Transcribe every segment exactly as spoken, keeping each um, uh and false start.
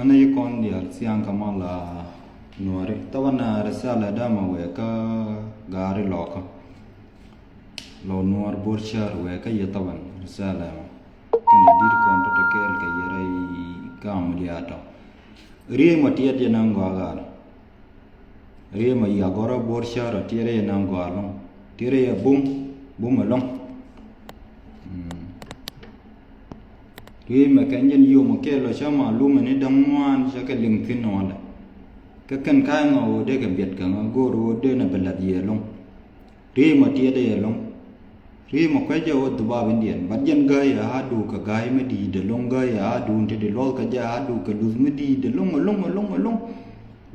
Ana yi kɔn diaal thiaŋ kä mal a Nuɔri. Taban a risala dama wee kä gaari lɔkä. Lɔ Nuɔr Bor Cär wee kä yɛ taban risala ma. Kɛn a dit kɔn tɔtɔ kɛɛl kɛ yɛ rɛy kä amliatɔ. Riey mɔ tiɛt yɛ naŋ gɔaa gaari. Riey mɔ yi agɔrä Bor Cär tiɛt yɛ naŋ gɔaa lɔŋ. Tiɛt yɛ bum, bum ɛlɔŋ. Mm. Riey mɛ kɛn jɛn yom kɛɛl lɔ cä malumɛ ni da̱ŋ ŋuan cä kɛ liŋ thi̱n ɔ lɛ. Kä kɛn ka̱a̱c ŋɔ ɣöö dee kɛ biɛt kɛ ŋɔ go̱o̱r ɣöö dee nɛ bɛ lath yɛ ɛlɔ̱ŋ. Riey mɔ tiɛtdɛ yɛ ɛlɔ̱ŋ. Riey mɔ kuecä ɣöö dhubap in diɛn. Bat jɛn gäyɛ a duk kɛ ga̱a̱c mi di̱i̱t ɛlɔ̱ŋ, gäyɛ a duk ti di luɔ̱th kɛ jɛ a duk kɛ luth mi di̱i̱t ɛlɔ̱ŋ, ɛlɔ̱ŋ, ɛlɔ̱ŋ, ɛlɔ̱ŋ.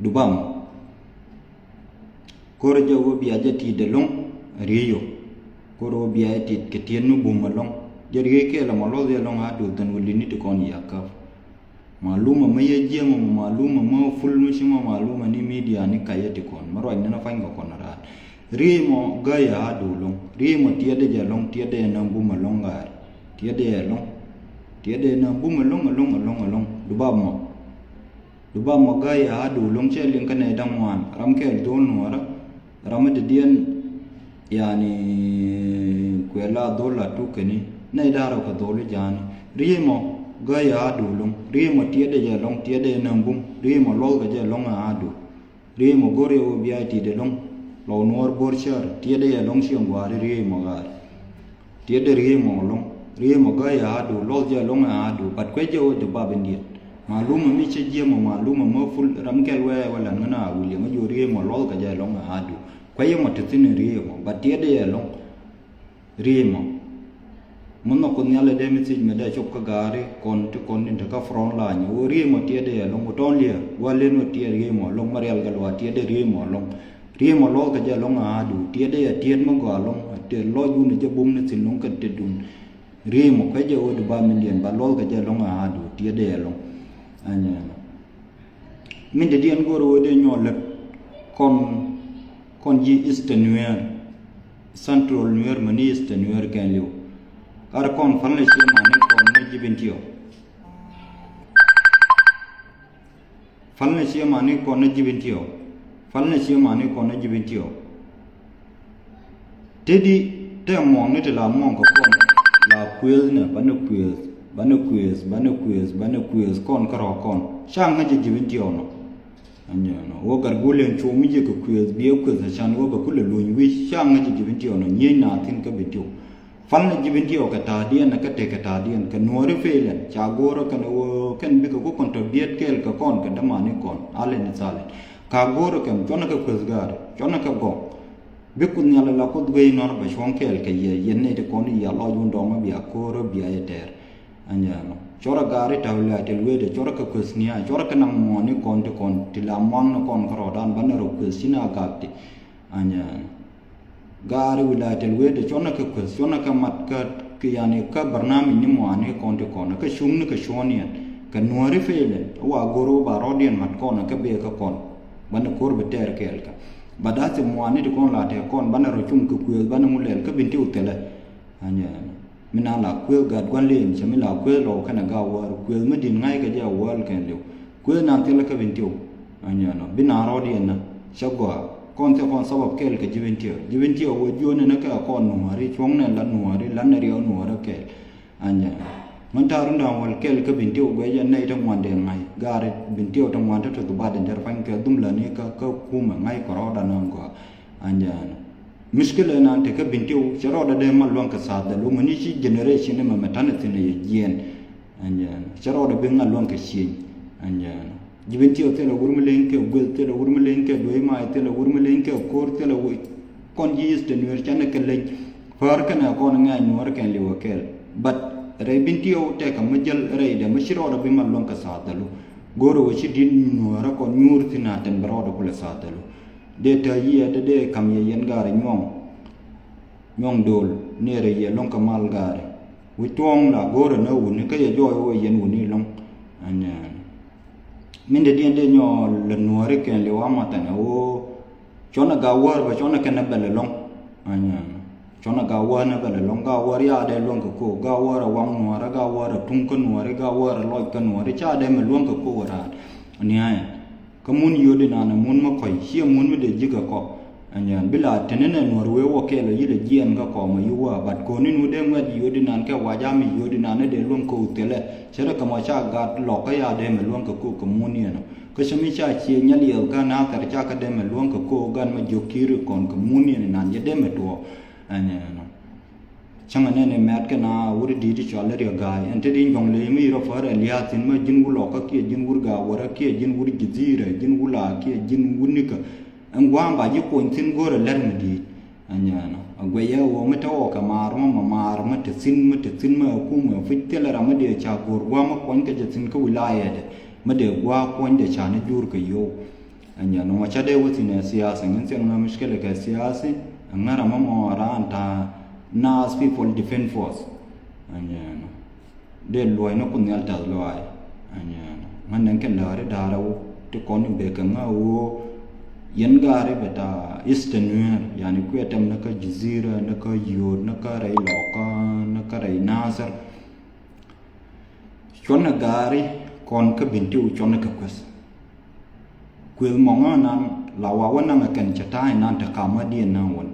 Dhubap mɔ. Ko̱r jɛ wä bia jɛ tit ɛlɔ̱ŋ riey yɔ. Ko̱r wä bia jɛ tit kɛ tiet mi bum ɛlɔ̱ŋ. Jɛ riey kɛɛl ɛmɔ luɔth yɛ ɛlɔ̱ŋ a duɔth dhɛn wä li̱t ni ti kɔn yia käp. Maluma mi yɛ jiɛm ɛmɔ, maluma mi ful mi ci mɔ, maluma ni media ni kayɛ ti kɔn mi ruac ni na pany kɛ kɔn raat. Riey mɔ gäyɛ a duɔth ɛlɔ̱ŋ. Riey mɔ tiɛtdɛ jɛ ɛlɔ̱ŋ, tiɛtdɛ yɛ nɛm bum ɛlɔ̱ŋ gaar. Tiɛtdɛ yɛ ɛlɔ̱ŋ. Tiɛtdɛ yɛ nɛm bum ɛlɔ̱ŋ, ɛlɔ̱ŋ, ɛlɔ̱ŋ, ɛlɔ̱ŋ. Dhubap mɔ. Dhubap mɔ gäyɛ a duɔth ɛlɔ̱ŋ cɛ liŋ kä nɛy da̱ŋ ŋuan. Ram kɛl dhol nuɔrä. Ram mi dädiɛn yani kuɛ la dhol la tuk kɛni. Nɛy da̱ŋ rɛw kɛ dhol i̱ ja̱a̱ni. Riey mɔ gäyɛ a duɔth ɛlɔ̱ŋ. Riey mɔ tiɛtdɛ jɛ ɛlɔ̱ŋ, tiɛtdɛ jɛ nɛm bum. Riey mɔ luɔth kɛ jɛ ɛlɔ̱ŋ a duɔth. Riey mɔ go̱r yɛ wä bia tit ɛlɔ̱ŋ. Lɔ Nuɔr Bor Cär tiɛtdɛ yɛ ɛlɔ̱ŋ ciɛ gua̱a̱ri riey mɔ gaar. Tiɛtdɛ riey mɔ ɛlɔ̱ŋ. Riey mɔ gäyɛ a duɔth, luɔth jɛ ɛlɔ̱ŋ a duɔth. Bat kuecä ɣöö dhubap in diɛn. Maluma mi cä jiɛm ɔ, maluma mi ful ram kɛl wee wä lan ŋän a William mi jiɔ riey mɔ luɔth kɛ jɛ ɛlɔ̱ŋ a duɔth. Kuecä mɔ te thi̱n riey mɔ. Bat tiɛtdɛ yɛ ɛlɔ̱ŋ. Riey mɔ. Mi nhɔk Kuoth Nhial ɛ dee mi thiec mi dee cop kä gaari kɔn ti kɔn tin te kä front line. Ɣöö riey mɔ tiɛtdɛ yɛ ɛlɔ̱ŋ. Wä tɔ̱ɔ̱ŋ liɛ. Wä len wä tiɛt riey mɔ ɛlɔ̱ŋ. Mi rial kɛ luaak tiɛtdɛ riey mɔ ɛlɔ̱ŋ. Riey mɔ luɔth kɛ jɛ ɛlɔ̱ŋ a duɔth. Tiɛtdɛ yɛ tiɛt mi gɔaa ɛlɔ̱ŋ. Tiɛt lɔc wun ɛ jɛ bum ni thi̱n ɛlɔ̱ŋ kɛ tetdun. Riey mɔ kuecä ɣöö dhubap in diɛn ba luɔth kɛ jɛ ɛlɔ̱ŋ a duɔth. Tiɛtdɛ yɛ ɛlɔ̱ŋ. Anyɛ. Min dädiɛn go̱o̱r ɣöö dee nyuɔɔl lät kɔn, kɔn ji̱ Eastern Nuer, Central Nuer mäni Eastern Nuer kɛɛliw. Gat kɔn pälnɛ ciɛ mani kɔn ni ji̱ Bentiu. Pälnɛ ciɛ mani kɔn ni ji̱ Bentiu. Pälnɛ ciɛ mani kɔn ni ji̱ Bentiu. Teti tɛ muɔ̱ɔ̱ŋni ti la muɔ̱ɔ̱ŋ kɛ kɔn la kuëëth nɛ banɛ kuëëth, banɛ kuëëth, banɛ kuëëth, banɛ kuëëth kɔn kärɔ̱ kɔn. Ca ŋäc jɛ ji̱ Bentiu nɔ. Anyɛ nɔ wä gat guliɛn cu mi jɛ kɛ kuëëth biɛ kuëëth a can wä bɛ kulɛ luny wi̱c. Ca ŋäc jɛ ji̱ Bentiu nɔ nyieny na thi̱n kä Bentiu. Pälnɛ ji̱ Bentiu kɛ ta̱a̱diɛn kä tëk kɛ ta̱a̱diɛn kɛ nuɔ̱ɔ̱ri peel ɛn ca go̱o̱rä kɛn wä kɛn bikɛ ku kɔn tɔ biɛt kɛɛl kɛ kɔn kɛ dämani kɔn alɛ ni thalɛ. Ka go̱o̱rä kɛn cuɔnɛ kɛ kuëëth ga̱a̱r cuɔnɛ kɛ gɔk. Bi Kuoth Nhial ala Kuoth guey nɔr bɛ cuɔ̱ŋ kɛɛl kɛ yɛ yɛn nɛy ti kɔn i̱ ya lɔc wun dɔ̱ŋ mi bia ko̱o̱r bia yɛ tɛɛr. Anyɛ nɔ cɔrɛ gaari ta̱w la tɛl wetdɛ cɔrɛ kɛ kueth nia cɔrɛ kɛ naŋ muɔ̱ɔ̱ni kɔn ti kɔn ti la muaŋni kɔn kärɔɔdan banɛ rɔ kueth ci na gak ti. Anyɛ nɔ gaari wi̱i̱ la tɛl wetdɛ cɔrɛ kɛ kueth cɔrɛ kɛ mat kä yani kä barnamij ni muaani kɔn ti kɔn kä cuŋni kɛ cuɔ̱ɔ̱niɛn kɛ nuääri peel ɛn wa go̱r wä ba rɔɔdiɛn mat kɔn kä bee kä kɔn. Banɛ ko̱r bi tɛɛr kɛɛl kä. Ba da̱th ti muaani ti kɔn la tɛɛ kɔn banɛ rɔ cuŋ kɛ kuëëth banɛ ŋu lɛl kä Bentiu thilɛ. Anyɛ nɔ mi na la kuëëth gat gua̱n liɛɛn cɛ mi la kuëëth lɔw kɛnɛ ga̱a̱ wäär kuëëth mi di̱n ŋa̱ckɛ jɛ a wäär kɛn liw. Kuëëth na thilɛ kä Bentiu. Anyɛ nɔ bi na rɔɔdiɛn na cɛ gɔaa kɔn thil kɔn sabab kɛɛl kɛ ji̱ Bentiu ji̱ Bentiu wä jiöönɛ ni kɛ kɔn nuääri cuɔ̱ŋnɛ la nuääri lanɛ riɛw nuääri kɛɛl. Anyɛ nɔ ŋän ta̱a̱ run da̱a̱n wäl kɛl kä Bentiu guɛcɛ nɛy te ŋuan dee ŋa̱c gaari Bentiu te ŋuan te te dhubat in der pa̱ny kɛ dhum läni kä kä kumɛ ŋa̱c kɛ rɔɔdan ŋa̱n gɔaa. Anyɛ nɔ mushkila nan te kä Bentiu cɛ rɔɔdɛ dee mal luäŋ kɛ tha̱a̱th dhɛl wä mäni ci generation mɛ mɛ ta̱nɛ thi̱n ɛ yɛ jiɛɛn. Anyɛ nɔ cɛ rɔɔdɛ bi ŋa̱ luäŋ kɛ cieŋ. Anyɛ nɔ ji̱ Bentiu thilɛ wur mi leny kɛ gueth thilɛ wur mi leny kɛ duey mac thilɛ wur mi leny kɛ ko̱r thilɛ wec. Kɔn ji̱ Eastern Nuer canɛ kɛ leny. Päär kɛnɛ kɔn ŋɛ̈c nuɔ̱ɔ̱r kɛn liwä kɛl. But rɛy Bentiu tɛkɛ mi jäl rɛydɛ mi ci rɔɔdɛ bi mal luäŋ kɛ tha̱a̱th dhɛlu. Go̱o̱rɛ wä ci di̱t nuɔ̱ɔ̱rä kɔn nyuur thi̱n a tɛn bɛ rɔɔdɛ kulɛ tha̱a̱th dhɛlu. Dee tääc yiɛɛdɛ dee ka̱m yɛ yɛn gaari nyuɔ̱ŋ. Nyuɔ̱ŋ do̱l ni rɛy yɛ luäŋ kɛ mal gaari. Wi̱c tuɔ̱ɔ̱ŋ la go̱o̱rɛ nä wuni kä yɛ jɔɔc wä yɛn wuni luäŋ. Anyɛ nɔ min dee diɛn dee nyɔɔl lɛ nuɔ̱ɔ̱ri kɛn liwä matɛnɛ wä. Cuɔ̱nɛ ga̱a̱ wäär bɛ cuɔ̱nɛ kɛn ɛ bɛl ɛlɔ̱ŋ. Anyɛ nɔ Cɔn a gaa wäär ni bɛl ɛlɔ̱ŋ, gaa wäär ya dee luäŋ kɛ ko̱o̱k, gaa wäär a waŋ nuäärä, gaa wäär a tuŋ kä nuäärä, gaa wäär a lɔc kä nuäärä, ca dee mɛ luäŋ kɛ ko̱o̱k raar. Ni ɛ kä mun yio̱t inan ɛ mun mi kɔ̱c, ciɛ mun mi dee ji̱ kɛ kɔ. Ɛnyɛn bi la teni nɛ nuɔ̱r wee wä kɛɛl ɔ, yi lɛ jiɛɛn kä kɔmɛ yi wä, but kɔn in wä dee ŋuɛt yio̱t inan kɛ wac ami yio̱t inan ni dee luäŋ ko̱o̱k thilɛ. Cɛ rɛ kɛ mɔ ca gat lɔk kä ya dee mɛ luäŋ kɛ ko̱o̱k kɛ mun yɛn ɔ. Kä cä mi ca cie nyal yɛl kä nathɛr ca kä dee mɛ luäŋ kɛ ko̱o̱k gan mɛ jiök ki̱i̱r kɔn kɛ mun yɛn inan yɛ dee mɛ tuɔɔk. Ɛnyɛn ɔ. Cäŋɛ nɛn ɛ mɛt kɛn a wur di̱i̱t cɔal i̱ Riek Gai. Ɛn te di nyɔŋ ley mi rɔ fäär ɛ lia̱a̱ thi̱n, mi ji̱n wur lɔkä kiɛ ji̱n wur gaawärä kiɛ ji̱n wur jidhi̱i̱rä, ji̱n wur la kiɛ ji̱n wur nikä. Ɛn gua̱a̱m ba ji̱ kuɔny thi̱n go̱o̱rɛ lɛr mi di̱i̱t. Ɛnyɛn ɔ. A guɛyɛ ɣöö mi te ɣɔw kɛ maar mɔ, ma maar mi te thi̱n, mi te thi̱n mi ɛ kumɛ, ɛ puc thilɛ ram mi dee ca go̱o̱r gua̱a̱m mi kuɔny kɛ jɛ thi̱n kä wilayɛtdɛ, mi dee gua̱a̱ kuɔnydɛ ca ni jur kɛ yio̱w. Ɛnyɛn ɔ, mɔ ca dee wä thi̱n ɛ siasa, ŋin thiɛŋ na mushkila kɛ siasa, ɛ ŋära mɔ mɔ raan ta Nas People Defense Force. Ɛnyɛn ɔ. Dee luɔ̱c ni kun nhial tɛth lɔaac. Ɛnyɛn ɔ. Ŋän nɛn kɛ lääri da̱rä wä ti kɔn in bekɛ ŋä wä yɛn gaari bɛ ta Eastern Nuer, yani kuɛ tɛm ni kä Jizira, ni kä Yio̱o̱t, ni kä rɛy Lɔkä, ni kä rɛy Nasir. Cuɔnɛ gaari kɔn kä Bentiu cuɔnɛ kɛ kueth. Kueth mɔŋä nan la wa wä naŋɛ kɛn cɛ ta̱a̱ inan te kamä diɛn naŋ wän.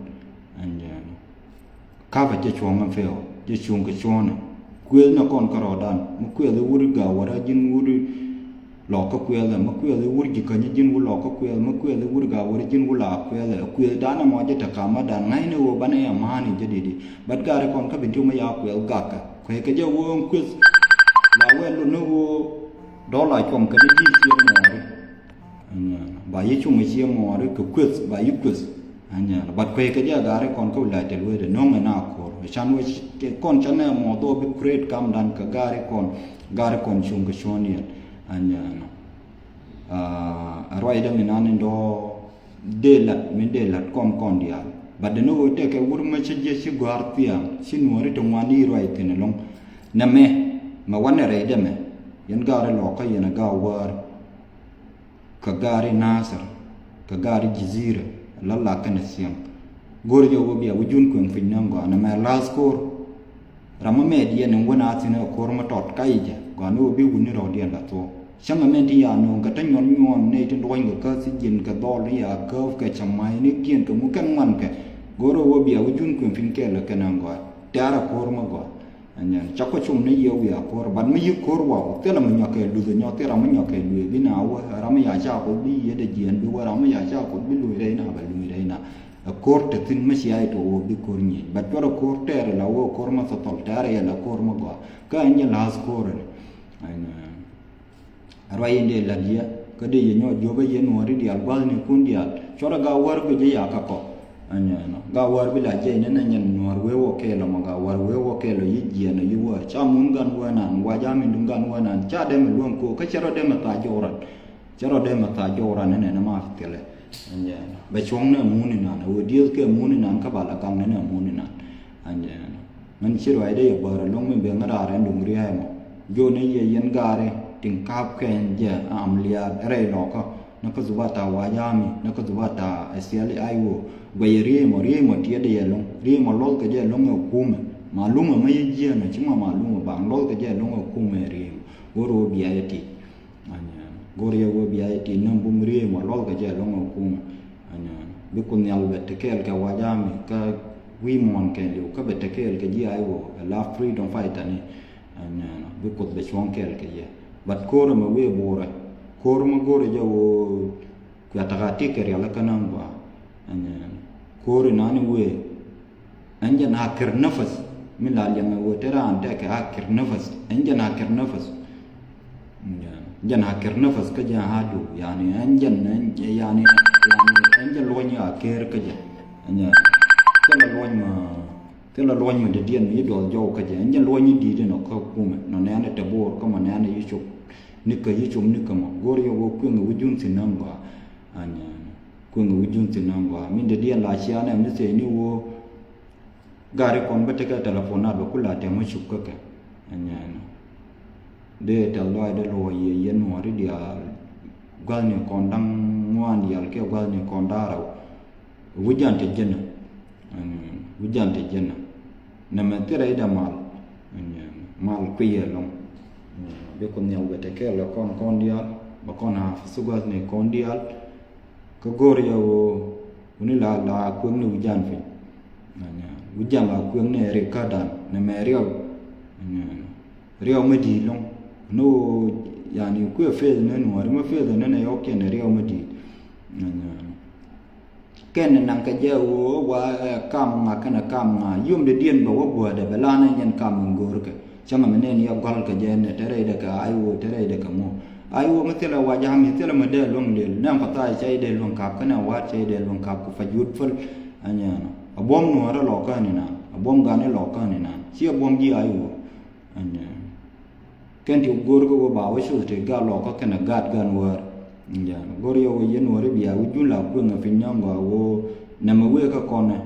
Ɛn jɛ kapɛ jɛ cuɔ̱ŋä pɛw jɛ cuŋ kɛ cuɔ̱nɛ. Kueth nɛ kɔn kä rɔɔdan mi kueth i̱ wur gaawärä ji̱n wur Lɔkä kuɛɛthɛ mi kuɛɛth i̱ wur ji̱ käny ji̱n wur Lɔkä kuɛɛth mi kuɛɛth i̱ wur gaawärä ji̱n wur la kuɛɛthɛ. Kuɛɛth danɛ mɔ jɛ te kamä dan ŋa̱cnɛ ɣöö banɛ yɛ ma̱a̱n in jɛ di̱t i̱. Bat gaari kɔn kä Bentiu mi ya kuɛɛth gakä. Kuɛɛth kɛ jɛ ɣöö ɛn kuɛth. La wɛl luni ɣöö dɔla cuɔm kɛ ni ji̱ ciɛ mɔɔri. Ba yi cum i̱ ciɛ mɔɔri kɛ kuɛth ba yi kuɛth. Ɛnyɛn ɔ. Bat kuɛy kɛ jɛ a gaari kɔn kä wilayat Tɛl Wecdɛ no̱o̱ŋ ɛn a ko̱r. Can wec kɛ kɔn canɛ mɔ dhɔ bi create kamdan kɛ gaari kɔn, gaari kɔn cuŋ kɛ cuɔ̱n yɛn. Ɛnyɛn ɔ. Aa, a ruacdɛ mi nan in dɔ̱ dee lat, mi dee lat kɔn kɔn diaal. Bat dee ni ɣöö tɛkɛ wur mɛ cä jiɛ ci gɔ̱a̱r thiaŋ, ci nuɔ̱ɔ̱ri ti ŋuan i̱ ruac thi̱n ɛlɔ̱ŋ. Nɛmɛ, mɛ wanɛ rɛydɛ mɛ, yɛn gaari Lɔkä yɛn a gaar wäär. Kä gaari Nasir, kä gaari Jizira, la lak kɛnɛ thiɛŋ. Go̱r jɛ wä bia wä jun kueŋ piny nɛn gɔaa nɛmɛ la̱th ko̱r. Ram mi mɛt yɛn in wä na thi̱n ɛ ko̱r mi tɔt ka i̱ jɛ, gɔaa ni wä bi wuni rɔɔdiɛn la thuɔ̱k. Cäŋɛ mɛn ti ya nööŋ kɛ te nyuɔn nyuɔn nɛy ti duɔ̱ny kɛ kä thi̱ji̱n kɛ dhɔl ni ya käp kɛ cäma̱y ni kiɛn kɛ ŋu kɛn ŋuan kɛ. Go̱r jɛ wä bia wä jun kueŋ piny kɛɛl kɛ nɛn gɔaa. Tɛ̈rɛ ko̱r mi gɔaa. Ɛnyɛn cakɔ cum ni yɛ wiaa ko̱r, bat mi yi ko̱r waw, thilɛ mi nyɔk kɛ luth nyɔk, thilɛ ram mi nyɔk kɛ luth bi na wä, ram mi ya ca koth bi yiëëdɛ jiɛn bi wä, ram mi ya ca koth bi luth rɛy na bɛ luth rɛy na. Ɛ ko̱r te thi̱n mi cia yɛ tuɔk wä bi ko̱r nyiec, bat cuɔrɛ ko̱r tɛɛrɛ la wä ko̱r mi thɔthɔl, tɛɛrɛ yɛ la ko̱r mi gɔaa, kä ɛn jɛ la̱th ko̱r ɛn. Ɛnyɛn. Ruac in dee la̱t yɛ kä dee yɛ nyɔk jiöpä yɛ nuɔ̱ɔ̱ri diaal gua̱thnikun diaal. Cuɔrɛ Gaawär guic i̱ ya kä kɔ. Ɛnyɛn ɔ. Gaawär bi la jɛy ni nɛ nyɛn nuɔ̱ɔ̱r wee wä kɛɛl ɔmɔ Gaawär wee wä kɛɛl ɔ yi jiɛn ɔ yi wä. Ca mun gan wee nan, wa jam in dun gan wee nan. Ca dee mi luäŋ ko̱o̱k, kä cɛ rɔ dee mi thac jɔw ran. Cɛ rɔ dee mi thac jɔw ran ni nɛn ma thilɛ. Ɛnyɛn ɔ. Bɛ cuɔ̱ŋ ni ɛ mun inan, ɛ wee dieth kɛ mun inan, kä ba la gaŋ ni nɛ mun inan. Ɛnyɛn ɔ. Min ci ruacdɛ yɛ bäär ɛlɔ̱ŋ min ben ŋäraar ɛn duŋ ria̱a̱c ɛmɔ. Jɔni yɛ yɛn gaari tin ka̱p kɛn jɛ am liaar rɛy Lɔkä. Ni kä dhubata wac ami, ni kä dhubata ɛ thiali ay wä. Guɛyɛ riey mɔ, riey mɔ tiɛtdɛ yɛ ɛlɔ̱ŋ. Riey mɔ luɔth kɛ jɛ ɛlɔ̱ŋ ɛ kumɛ. Malumɛ mä yɛ jiɛn ɔ, ci ma malumɛ baŋ luɔth kɛ jɛ ɛlɔ̱ŋ ɛ kumɛ riey mɔ. Go̱r wä bia yɛ ti. Anyɛn. Go̱r yɛ wä bia yɛ ti nɛm bum riey mɔ luɔth kɛ jɛ ɛlɔ̱ŋ ɛ kumɛ. Anyɛn. Bi Kuoth Nhial bɛ te kɛɛl kɛ wac ami kä wi̱i̱ muɔ̱ɔ̱n kɛɛliw kä bɛ te kɛɛl kɛ ji̱ ay wä ɛ la freedom fighter ni. Anyɛn. Bi Kuoth bɛ cuɔ̱ŋ kɛɛl kɛ yɛ. But ko̱r ɛmɛ wee bo̱o̱rɛ. Ko̱r mɛ go̱rɛ jɛ wä kuɛ ta̱k a tik kɛ rial kä na̱ŋ gɔaa. Anyɛn. Ko̱r inani wee. Ɛn jɛn akir nafas. Mi la liɛŋɛ wee te raan tɛkɛ akir nafas. Ɛn jɛn akir nafas. Jɛn akir nafas kä jɛ hadu. Yani ɛn jɛn, ɛn, yani, yani ɛn jɛn luɔny akir kä jɛ. Ɛn jɛn. Thilɛ luɔny ma, thilɛ luɔny ma dee diɛn mi yi duɔth jɔw kä jɛ. Ɛn jɛn luɔny yi di̱i̱t inɔ kä kumɛ. Nɔ nɛɛnɛ te bo̱o̱r kä ma nɛɛnɛ yi cop. Nikä yi cop nikä ma. Go̱r yɛ wä kuiŋ wä jun thi̱n nɛn gɔaa. Ɛn jɛn. Kueŋ wi̱c jun thi̱n ɛn gɔaa. Min dee diɛn la cia nɛ mi thiec ni woo. Gari kɔn bä tekɛ telephone na bɛ ku la tɛm mi cup kä kɛ. Ɛnyɛn. Dee tɛth lɔac dee luɔc yɛ yɛn nuɔ̱ɔ̱ri diaal. Gua̱thni kɔn da̱ŋ ŋuan diaal kiɛ gua̱thni kɔn da̱ŋ rɛw. Wi̱c jan te jɛn. Wi̱c jan te jiɛn na nɛmɛ thilɛ i̱ dee mal. Mal kui̱ ɛlɔ̱ŋ. Bi Kuoth Nhial bɛ te kɛɛl kɛ kɔn kɔn diaal, bɛ kɔn a thuguath ni kɔn diaal. Kä go̱o̱r yɛ ɣöö wuni la la kueŋni wi̱c jan piny. Wi̱c jan la kueŋni ɛ rik kädan nɛmɛ riɛw. Riɛw mi di̱i̱t lɔ̱ŋ ni ɣöö yani kuɛ faith ni nuɔ̱ɔ̱ri mi faith ni nɛ yɔ̱kiɛn riɛw mi di̱i̱t. Kɛn ni naŋ kɛ jɛ ɣöö wa ɛ kam ŋa kɛnɛ kam ŋa yom dee diɛn bɛ wä guädɛ bɛ la nɛ nyɛn kam in go̱o̱rkɛ. Cäŋɛ mi nɛn yɛ gɔl kɛ jɛ nɛ te rɛydɛ kɛ ay ɣöö te rɛydɛ kɛ ŋu. Ay ɣöö mi thilɛ wa ja̱a̱ŋ mi thilɛ mi dee luäŋ lel nɛn kɔ thaay cɛ idee luäŋ kap kɛnɛ wa̱a̱t cɛ idee luäŋ kap kɛ pa jut päl. Anyɛn a buɔ̱m nuɔ̱ɔ̱rä lɔkä ni nan a buɔ̱m gani lɔkä ni nan ci a buɔ̱m ji̱ ay ɣöö. Anyɛn kɛn ti go̱o̱r kä wä ba wä cuth ti gat lɔkä kɛnɛ gat gan wäär. Anyɛn go̱o̱r yɛ wä yɛn wäär i̱ bia wä jun la kueŋ a piny nyɔ̱ŋ gɔaa wä nɛmɛ wëë kä kɔnɛ.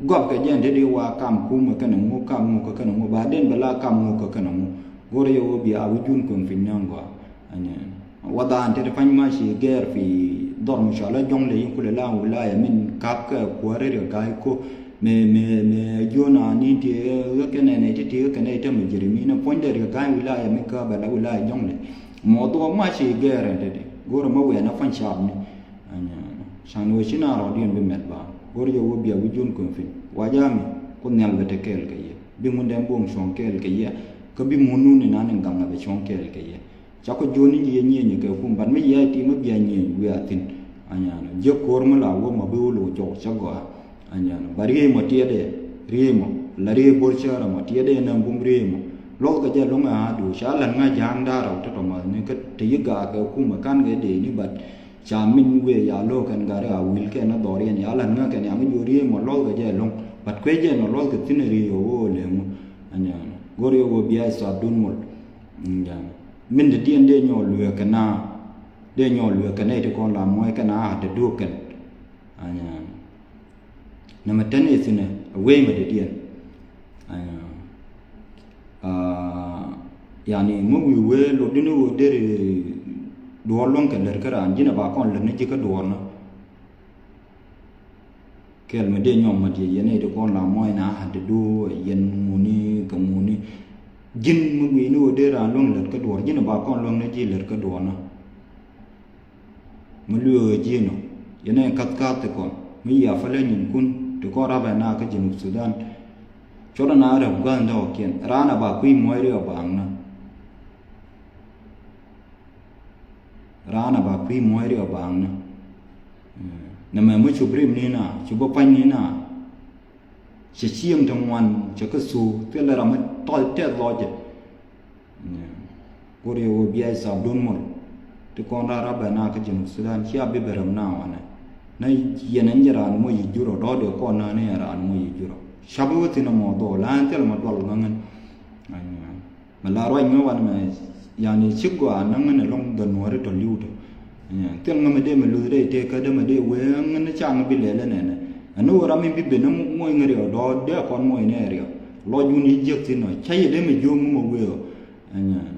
Gɔp kɛ jɛn te di wa kam kumɛ kɛnɛ ŋu kam ŋu kä kɛnɛ ŋu ba den bɛ la kam ŋu kä kɛnɛ ŋu. Go̱o̱r yɛ wä bia wä jun kueŋ piny nyɔ̱ŋ gɔaa. Anyɛn wa dhaan te ti pany ma ci gɛɛr fi dhɔr mi cɔal a jɔŋ lɛ yin kulɛ la wilaya min kap kɛ kuäär ri ga̱a̱c ko. Mɛ mɛ mɛ jiön a ni ti ɣä kɛnɛ nɛ ti ti ɣä kɛnɛ ite mɛ jiri mi nɛ puɔ̱ny dɛ ri ga̱a̱c wilaya mi kä bɛ la wilaya jɔŋ lɛ. Mɔ dhɔk ma ci gɛɛr ɛn te ti go̱o̱r mɛ wɛɛ na puɔ̱ny cap ni. Can wee ci na rɔɔdiɛn bi mɛt ba go̱r jɛ wee bia wi̱c jun kueŋ piny wa jami. Kuoth Nhial bɛ te kɛɛl kɛ yɛ bi ŋun dɛn buɔ̱ŋ cuɔ̱ŋ kɛɛl kɛ yɛ. Kä bi mun nun inan in gaŋ a bɛ cuɔ̱ŋ kɛɛl kɛ yɛ. Ca kɔ juɔ̱n in jiɛ nyieenyɛ kɛ kum bat mi yɛ ti mi bia nyieny wiaa thi̱n. Anyɛn jiäk ko̱r mi la wä mɔ bi wä lo̱o̱ jɔk cä gɔaa. Anyɛn ba riey mɔ tiɛtdɛ riey mɔ la riey bo̱r cäärä mɔ tiɛtdɛ nɛm bum riey mɔ. Luɔth kɛ jɛ luŋ ɛ a duuc ca la̱t ŋa̱c ja̱a̱ŋ da̱a̱r rɛw ti tɔmɔ ni kä te yi gaak kɛ kum ɛ ka̱n kɛ dee ni bat. Ca min wëë ya lo̱o̱k kɛn gari a wil kɛn a dhɔriɛn ya la̱t ŋäk kɛn ya ŋäc yo̱ riey mɔ lɔth kɛ jɛ lo̱ŋ. But kuec jɛ nɔ lɔth kɛ thi̱n riey ɣöö ɣöö lëŋu. Anyɛn go̱r yɛ ɣöö bia ɛ sɔat dun mol. Min te diɛn dee nyɔɔl lueek kɛ na dee nyɔɔl lueek kɛ nɛy ti kɔn la muɔc kɛn a te duɔ̱k kɛn. Anyɛn nɛmɛ tɛn i̱ thi̱nɛ a wee mɛ dee diɛn. Yani mi wi̱i̱ wee lot di̱n i̱ ɣöö deri duɔɔr luäŋ kɛ lät kä raan ji̱n a ba kɔn lät ni ji̱ kä duɔɔr ni. Kɛl mi dee nyɔm mat yɛ yɛn i̱ ti kɔn la muɔc na a ti duɔɔr yɛn ŋuni kɛ ŋuni. Ji̱n mi wi̱i̱ ni ɣöö dee raan luäŋ lät kä duɔɔr ji̱n a ba kɔn luäŋ ni ji̱ lät kä duɔɔr ni. Mi lueek ɣä ji̱n ɔ yɛn ɛn ka̱th ka̱th ti kɔn mi yia fäl ɛ nyinkun ti kɔn rap ɛ na kä Junub Sudan. Cɔt ɛ na rɛp gua̱th ni tɔ̱kiɛn raan ɛ ba kui̱ muɔ̱c riɔp baaŋ ni. Raan ɛ ba kui̱ muɔ̱c riɔp baaŋ ni. Nɛmɛ mi cup rim ni na cup bä pa̱ny ni na. Cɛ cieŋ ti ŋuan cɛ kä thuk thilɛ ram mi tɔl tɛth lɔcɛ. Go̱r yɛ wee bia isabdun mol ti kɔn raa rap bɛ na kä Junub Sudan cia bi bɛ rɛm na wanɛ. Na yɛn ɛn jɛ raan mɔ yi jurɔ dɔɔdɛ kɔn na ni yɛn raan mɔ yi jurɔ. Cap i̱ wä thin ɛmɔ dhɔɔl la ɛn thil mɔ dual ŋäŋän. Mɛ la ruac ŋä wanɛ mɛ yani ci gɔaa näŋän ɛlɔŋ dhɛ nuɔ̱ɔ̱ri tɔ li̱w tɔ. Thil ŋä mɛ dee mɛ luth rɛy tëë kä dee mɛ dee wee ŋän ca ŋä bi lɛl ɛnɛnɛ. Ɛn ni wä ram in bi ben ni muɔc ŋä riɛw dɔɔdɛ kɔn muɔc ni ɛ riɛw. Lɔc wun yi jiäk thin ɔ ca yɛ dee mɛ jiök ŋä mɛ wee ɔ. Ɛnyɛn.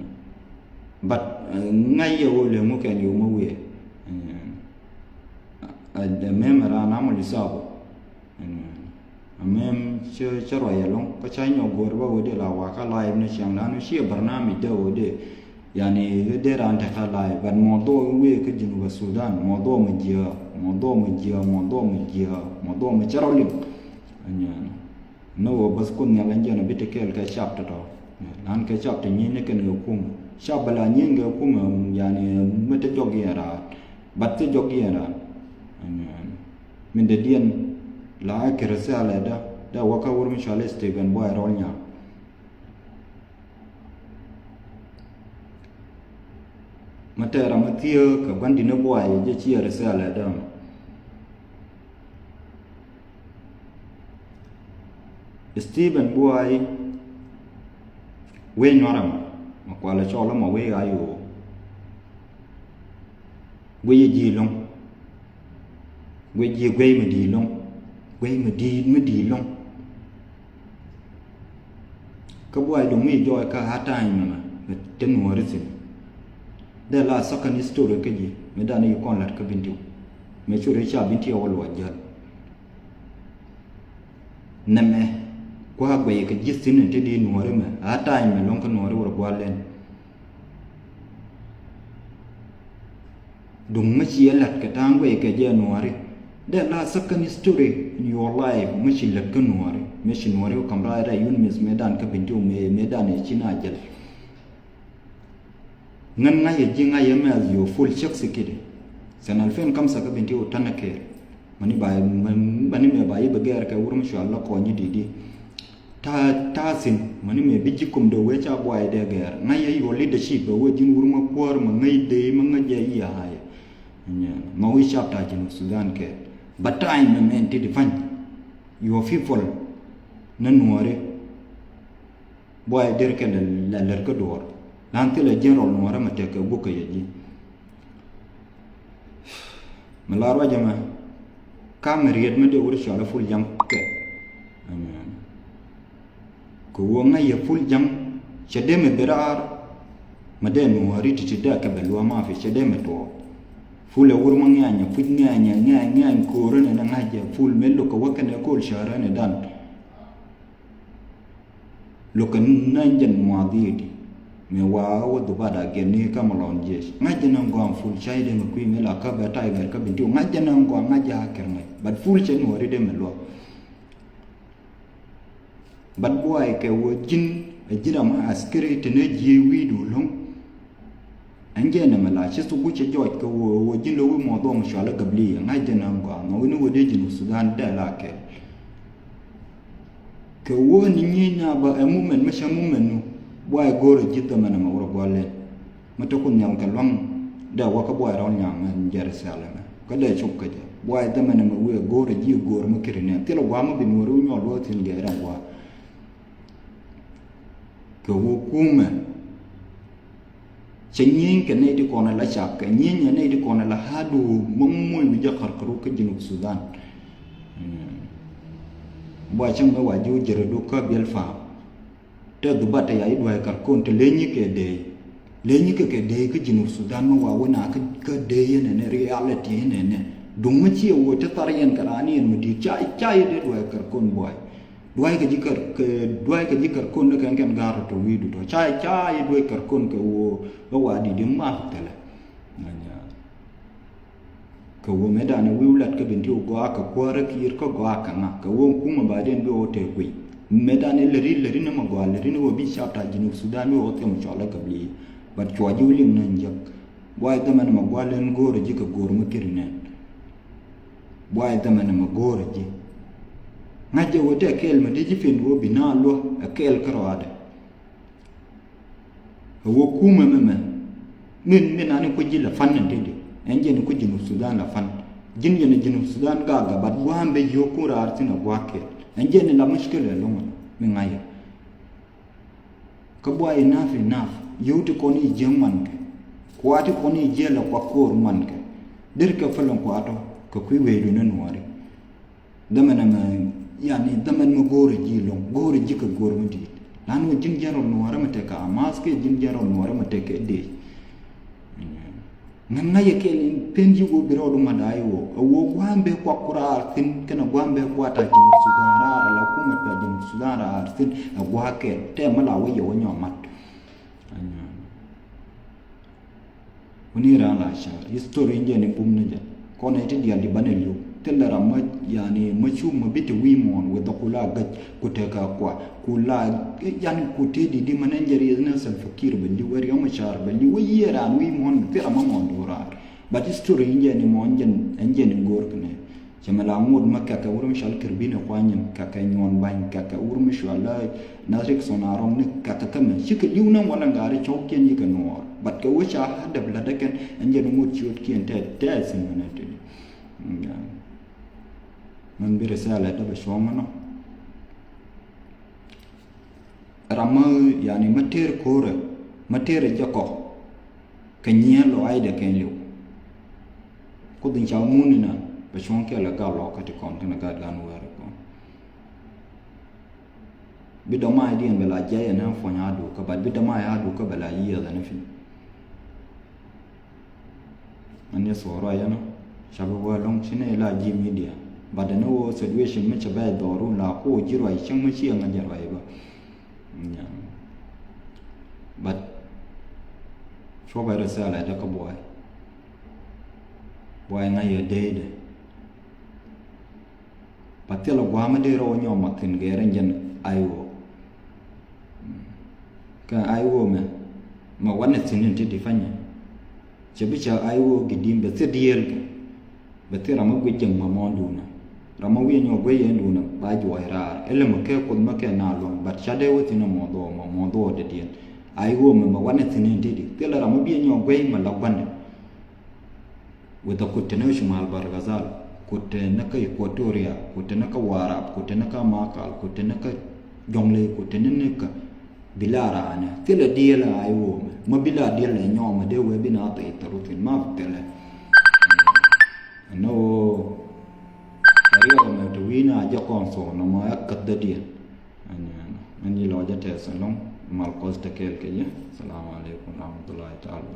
But ŋa̱c yɛ ɣöö lëŋ ŋukɛn yɛ wumä wiee. Ɛnyɛn. Ɛmɛm ɛ raan amɔ lisabu. Ɛnyɛn. Ɛmɛm cä cä ruac ɛlɔ̱ŋ kä ca nyɔk go̱o̱r bä wee dee la wakä live ni ciaŋ lan wee ciɛ barnamij dee wee dee. Yani dee raan te kä live but mɔ dhɔk wee kä Junub Sudan mɔ dhɔk mɛ jiɛ mɔ dhɔk mɛ jiɛ mɔ dhɔk mɛ jiɛ mɔ dhɔk mɛ cä rɔ liŋ. Ɛnyɛn. Ni wä bäth Kuoth Nhial ɛn jɛn a bi ti kɛɛl kɛ cap tɔ̱tɔ̱. Lan kɛ cap ti nyieny ni kɛn kɛ kum cap bɛ la nyieny kɛ kum yani mi ti jɔk yɛn raan. Bat ti jɔk yɛn raan. Min dee diɛn la a kɛ risala da da wä kä wur mi cual Stephen Buay Rɔl Nyaŋ. Mi tɛɛr a mi thiee kɛ gua̱n di̱t ni Buay jɛ ci a risala da. Stephen Buay wee nyuarɛ mɔ mɛ kualɛ cɔl mɔ wee a yo̱o̱. Guic ji̱ lo̱ŋ. Guic ji̱ guic mi di̱i̱t lo̱ŋ. Guic mi di̱i̱t mi di̱i̱t lo̱ŋ. Kä Buay do̱ŋ mi jɔɔc kä hard time mɛ mɛ te nuɔ̱ɔ̱ri thi̱n. Dee la second history kä ji̱ mi dan i̱ kɔn la̱t kä Bentiu. Mɛ curi ca Bentiu wä luɔc jäl. Nɛmɛ kua guɛy kɛ ji̱ thi̱n in ti di nuɔ̱ɔ̱ri mɛ a ta̱a̱ mɛ lo̱ŋ kä nuɔ̱ɔ̱ri wä rɛ gua̱l lɛn. Duŋ mi ci ɛ la̱t kɛ ta̱a̱ŋ guɛy kɛ jɛ nuɔ̱ɔ̱ri. Dee la second story in your life mi ci lät kä nuɔ̱ɔ̱ri, mi ci nuɔ̱ɔ̱ri wä kam raar rɛy yun miss mëë dan kä binti wä mëë mëë dan ɛ ci na jɛl. Ŋän ŋa̱c yɛ ji̱ ŋa̱c yɛ mɛ as your full check security. Sɛn alfen kamsa kä binti wä tanɛ kɛɛr. Mani ba mani mɛ ba yɛ bɛ gɛɛr kɛ wur mi cual la kɔny di di. Ta̱a̱ ta̱a̱ thi̱n mani mɛ bi ji̱ kom dee wee ca buay dee gɛɛr ŋa̱c yɛ your leadership bɛ wee ji̱n wur mi kuäär mɛ ŋäc dee mɛ ŋäc jɛ yiëë hayɛ. Mɛ wi̱i̱ cap ta̱a̱ ji̱n Sudan kɛ ba ta̱a̱ mɛ mɛ ti di pa̱ny. Your people ni nuɔ̱ɔ̱ri. Buay der kɛ lɛ lɛ lɛr kä duɔ̱ɔ̱r. Lan thilɛ general nuɔ̱ɔ̱rä mɛ tɛk kɛ guk kɛ yɛ ji̱. Mɛ la ruacä mɛ kam mɛ riet mɛ dee wur cual a full jam kɛ. Kɛ wä ŋa̱c yɛ full jam cɛ dee mɛ bi raar. Mɛ dee nuɔ̱ɔ̱ri ti ti dee kɛ bɛ lua̱a̱ ma fi cɛ dee mɛ tuɔɔk. Full ɛ wur mɛ ŋɛ̈ny ɛ puc ŋɛ̈ny ɛ ŋɛ̈ny ŋɛ̈ny ko̱o̱rä nɛ nɛ ŋa̱c jɛ full mɛ lo̱k kɛ wä kɛnɛ ko̱l cäärä nɛ dan. Lo̱k kɛ nɛn jɛn muath yiëëdi mëë wa wä dhubat a gɛn ni kä mɛ lɔn jiɛc ŋa̱c jɛn ɛn gɔaa full ca i̱ dee mɛ kui̱ mëë la kä bɛ tiger kä binti wä ŋa̱c jɛn ɛn gɔaa ŋa̱c jɛ a kɛr ŋa̱c but full cɛ nuɔ̱ɔ̱ri dee mɛ luɔ̱k. But buay kɛ wä ji̱n ɛ ji̱n ram askeri te ne jiɛ wi̱i̱du lo̱ŋ. Ɛn jɛ nɛmɛ la ci thuku cɛ jɔc kɛ wä wä ji̱n lo̱ wi̱i̱ mɔth ɔm cual ɛ gabli ɛ ŋa̱c jɛ nɛn gɔaa mɛ wi̱ni wä dee ji̱n wä Sudan dee la kɛl. Kɛ wä ni nyiec na ba ɛ mumen mi cɛ mumen nu buay go̱o̱rɛ ji̱ dhämɛ nɛmɛ wä rɛ gua̱l lɛn. Mi te kun nhial kɛ luaŋ dee wä kä buay rɔl nyaŋ ɛn Jerusalem kä dee cop kä jɛ buay dhämɛ nɛmɛ wëë go̱o̱rɛ ji̱ go̱o̱r mi kiri nɛn thilɛ gua̱a̱ mi bi nuɔri wä nyɔl wä thin gɛɛrɛ gua̱a̱. Kɛ wä kumɛ cɛ nyieny kɛ nɛy ti kɔn ala cak kɛ nyieny kɛ nɛy ti kɔn ala hadu mɔŋ moc wi̱c jɛ kɔr kɛ ruk kä Junub Sudan. Bua cäŋ mɛ wa ji̱ wä jɛ rɛ duk kä biɛl faam. Te dhubat te ya i̱ duay kar kon te lenyi kɛ dee lenyi kɛ kɛ dee kä Junub Sudan mɛ wa wä na kä dee yɛn ɛnɛ reality yɛn ɛnɛ. Duŋ mɛ ciɛ wä te thar yɛn kɛ raan yɛn mɛ di̱i̱t ca ca i̱ dee duay kar kon buay. Duay kɛ ji̱ kar kɛ duay kɛ ji̱ kar kon ni kɛn kɛn ga̱r tɔ wi̱i̱du tɔ ca ca i̱ duay kar kon kɛ wä bä wa di̱i̱t i̱ math thɛlɛ. Kɛ wä mëë danɛ wi̱i̱ wä lat kä ben ti wä gɔaa kɛ kuäärä kiir kä gɔaa kɛ ŋa kɛ wä kumɛ ba den bi wä tëë kui̱. Mëë danɛ läri läri ni mɛ gɔaa läri ni wä bi cap ta̱a̱ Junub Sudan bi wä thiɛm cɔal ɛ gabli. But cua ji̱ wä liŋ ni jek. Buay dhämɛ ni mɛ gɔaa len go̱o̱rä ji̱ kɛ go̱o̱r mi kiri nɛn. Buay dhämɛ ni mɛ go̱o̱rä ji̱. Ŋa̱c jɛ wä tɛɛ kɛɛl mɛ di ji̱ pen wä bi na luä ɛ kɛɛl kärɔadɛ. Ɛ wä kumɛ mɛmɛ. Min min ani kui̱ ji̱ la fan ni tidi ɛn jɛn kui̱ Junub Sudan la fan. Ji̱n jɛn Junub Sudan gaga bat gua̱a̱m bɛ yio̱o̱k kun raar thin a gua̱a̱k kɛɛl ɛn jɛn la mushkila ɛlɔŋ mi ŋa̱c yɛ. Kä buay enough enough yio̱o̱k ti kɔn i̱ jiäk ŋuan kɛ. Kua̱a̱t ti kɔn i̱ jiäk la kuak ko̱o̱r ŋuan kɛ. Deri kɛ päl in kua̱a̱t ɔ kɛ kui̱ wecdu ni nuɔɔri. Dhämɛ nɛmɛ yani dhämɛ nɛmɛ go̱o̱rɛ ji̱ lo̱ŋ go̱o̱rɛ ji̱ kɛ go̱o̱r mi di̱i̱t. Lan wä ji̱n jɛn rɔ nuɔɔrɛ mɛ tekɛ amas kɛ ji̱n jɛn rɔ nuɔɔrɛ mɛ tekɛ dee. Ŋän ŋa̱c yɛ kɛɛl in pen ji̱ wä bi rɔɔdu ma da̱a̱ i̱ wä ɛ wä gua̱a̱m bee kuak ku raar thi̱n kɛnɛ gua̱a̱m bee kuak ta̱a̱ Junub Sudan raar ala kumɛ ta̱a̱ Junub Sudan raar thi̱n ɛ gua̱a̱ kɛɛl tɛmɛ la wä yɛ wä nyɔk mat. Wuni ran la car history in jɛ ni bum ni jɛ. Kɔn ɛ ti dial di banɛ liu thilɛ ram ma yani ma cu ma bi ti wi̱i̱ muɔ̱ɔ̱n weth ku la gäc ku tɛk a kua ku la yani ku te di di ma nɛ jɛ rieth ni Salva Kiir bɛ liu ɛ riɔm car bɛ liu wä yiee ran wi̱i̱ muɔ̱ɔ̱n thilɛ ma muɔ̱ɔ̱n du raar. But history in jɛ ni muɔ̱ɔ̱n jɛ ɛn jɛ ni go̱o̱r kɛ nɛ. Cɛ mɛ la ŋot mɛ kɛkɛ wur mi cual Kirbini kuanyim kɛkɛ nyuɔn bany kɛkɛ wur mi cual la Narik Sonarong ni kɛkɛ kɛmɛ cikɛ liw nɛ wala ŋaari cɔw kiɛn yikɛ nuɔɔr. But kɛ wä ca hadap la däkɛn ɛn jɛ ni ŋot ciöt kiɛn tɛ tɛ sin mɛ nɛ tini. Mɛn bi risala dap a cuɔŋ nɔ. Ram ma yani ma tëër ko̱rɛ ma tëër jɛ kɔk. Kɛ nyiee lɔ aidɛ kɛn liw. Kuoth in ca mun ina bɛ cuɔ̱ŋ kɛl ɛ gal lɔkä ti kɔn kɛnɛ gat gan wɛɛr kɔn. Bi dɔ̱ma̱a̱cdiɛn bɛ la jiɛc ɛn ɛ puɔ̱ny a dukä bat bi dɔ̱ma̱a̱c a dukä bɛ la yiëëth ɛn ɛ pi̱ny. Ɛn ni thuɔɔr ruac ɛn ɔ ca bi wä lɔ̱ŋ ci nɛy la ji̱ midia. But ɛn ɣöö situation mi cɛ bɛ dhɔru la ko ji̱ ruac cäŋ mi ci ɛŋa jɛ ruac bä. But cuɔ bɛ risala dɛ kä buay. Buay ŋa yɛ dee dɛ. Ba thil gua̱a̱ mi dee rɔ wä nyɔk ma thin gɛɛr in jɛn I O. Kä I O mɛ ma wanɛ thin in ti di panyɛ. Cɛ bi ca I O gi dim bɛ thil diɛɛl kɛ. Bɛ thil ram mi guic jɛŋ ma mɔɔn duunɛ. Ram mi wi̱i̱ nyɔk guic yɛn duunɛ ba juɔc raar. Ilɛ mɛ kɛ kuoth mɛ kɛ na luɔ̱ŋ, but ca dee wä thin a mɔɔdhɔ ma mɔɔdhɔ dee diɛn. I O mɛ ma wanɛ thin in ti di. Thil ram mi biɛ nyɔk guic ma la gua̱ndɛ. Whether kut te ni kä Cumal Bahr el Ghazal, kut te ni kä Equatoria, kut te ni kä Warap, kut te ni kä Makal, kut te ni kä Jonglei, kut te ni ni kä bila raanɛ. Thilɛ diɛl a I O mɛ. Ma bila diɛl ɛ nyɔmɛ dee wee bi na thil thil ruthin ma thilɛ. Ɛn ɣöö a riɛk ɛmɛ te wi̱i̱ na jɛ kɔn thok nɔmɔ ɛ käth dädiɛn. Ɛn, ɛn, ɛn yi lɔcä tɛth ɛlɔ̱ŋ, mal Kuɔth te kɛɛl kɛ yɛ. Salamu alaikum warahmatullahi taala.